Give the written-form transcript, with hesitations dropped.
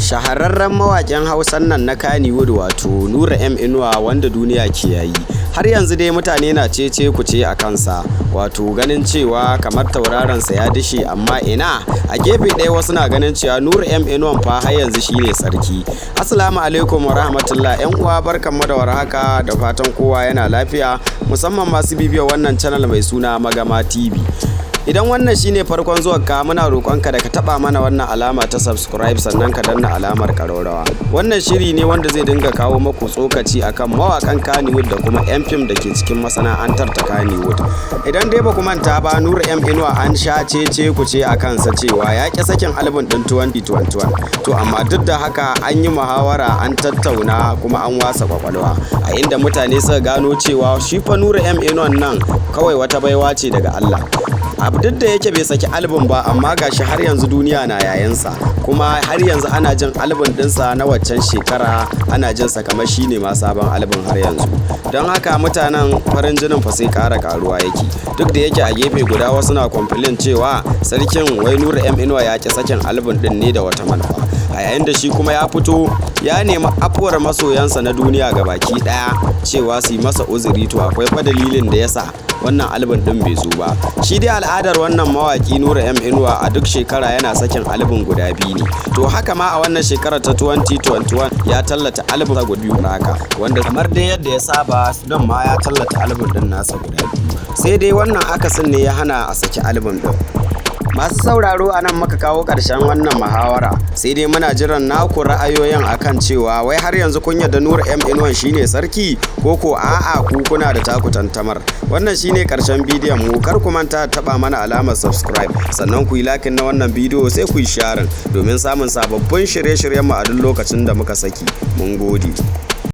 Shahararren mawaƙin Hausan nan na Kannywood, wato Nura M Inuwa, wanda duniya ke yayi. Har yanzu dai mutane na cece kuce a kansa, wato ganin cewa kamar tauraronsa ya dishe, amma ina a gefe ɗaya wasu na ganin cewa Nura M Inuwan fa har yanzu shine sarki. Assalamu alaikum wa rahmatullah, 'yan uwa, barkanmu da warhaka, da fatan kowa yana lafiya, musamman masu bibiyar wannan channel mai suna Magama TV. Idan wannan shine farkon zuwan ka, muna roƙonka da ka taɓa mana wannan alama ta subscribe, sannan ka danna alamar ƙararrawa. Wannan shiri ne wanda zai dinga kawo maku tsokaci akan mawaƙan Kannywood da kuma 'yan fim da ke cikin masana'antar ta Kannywood. Idan dai ba ku manta ba, Nura M Inuwa an sha cece kuce a kansa cewa ya ƙi sakin album ɗin 2021. To amma duk da haka an yi muhawara, an tattauna, kuma an wasa kwakwalwa. A inda mutane suka gano cewa shi fa Nura M Inuwan nan kawai wata baiwa ce daga Allah. Abu duk da yake bai saki album ba, amma gashi har yanzu duniya na yayinsa, kuma har yanzu ana jin album ɗinsa na waccan shekara, ana jin sa kamar shine ma sabon album har yanzu. Don haka mutanen, farin jinin fa sai ƙara ƙaruwa yake. Duk da yake a gefe guda wasu na complain cewa sarkin wai Nura M Inuwa ya ƙi sakin album ɗin ne da wata manufa, a yayin da shi kuma ya fito ya nemi afuwar masoyansa na duniya ga baki ɗaya cewa su yi masa uzuri. To akwai fa dalilin da yasa wannan album ɗin bai zo ba. Shi dai al'adar wannan mawaki Nura M Inuwa, a duk shekara yana sakin album guda biyu ne. To haka ma a wannan shekarar ta 2021 ya tallata album guda biyu haka, wanda kamar dai yadda ya saba don ma ya tallata album ɗin nasa guda biyu, sai dai wannan akasin ne ya hana a saki album ɗin. Masu sauraro, a nan muka kawo ƙarshen wannan muhawara, sai dai muna jiran naku ra'ayoyin akan cewa wai har yanzu kun yarda Nura M Inuwan shine sarki, ko ko a'a, ku kuna da taku tantamar. Wannan shine ƙarshen bidiyon mu. Kar ku manta taɓa mana alamar subscribe, sannan ku yi liking na wannan bidiyo, sai ku yi sharing domin samun sababbin shirye-shiryen mu a duk lokacin da muka saki. Mun gode.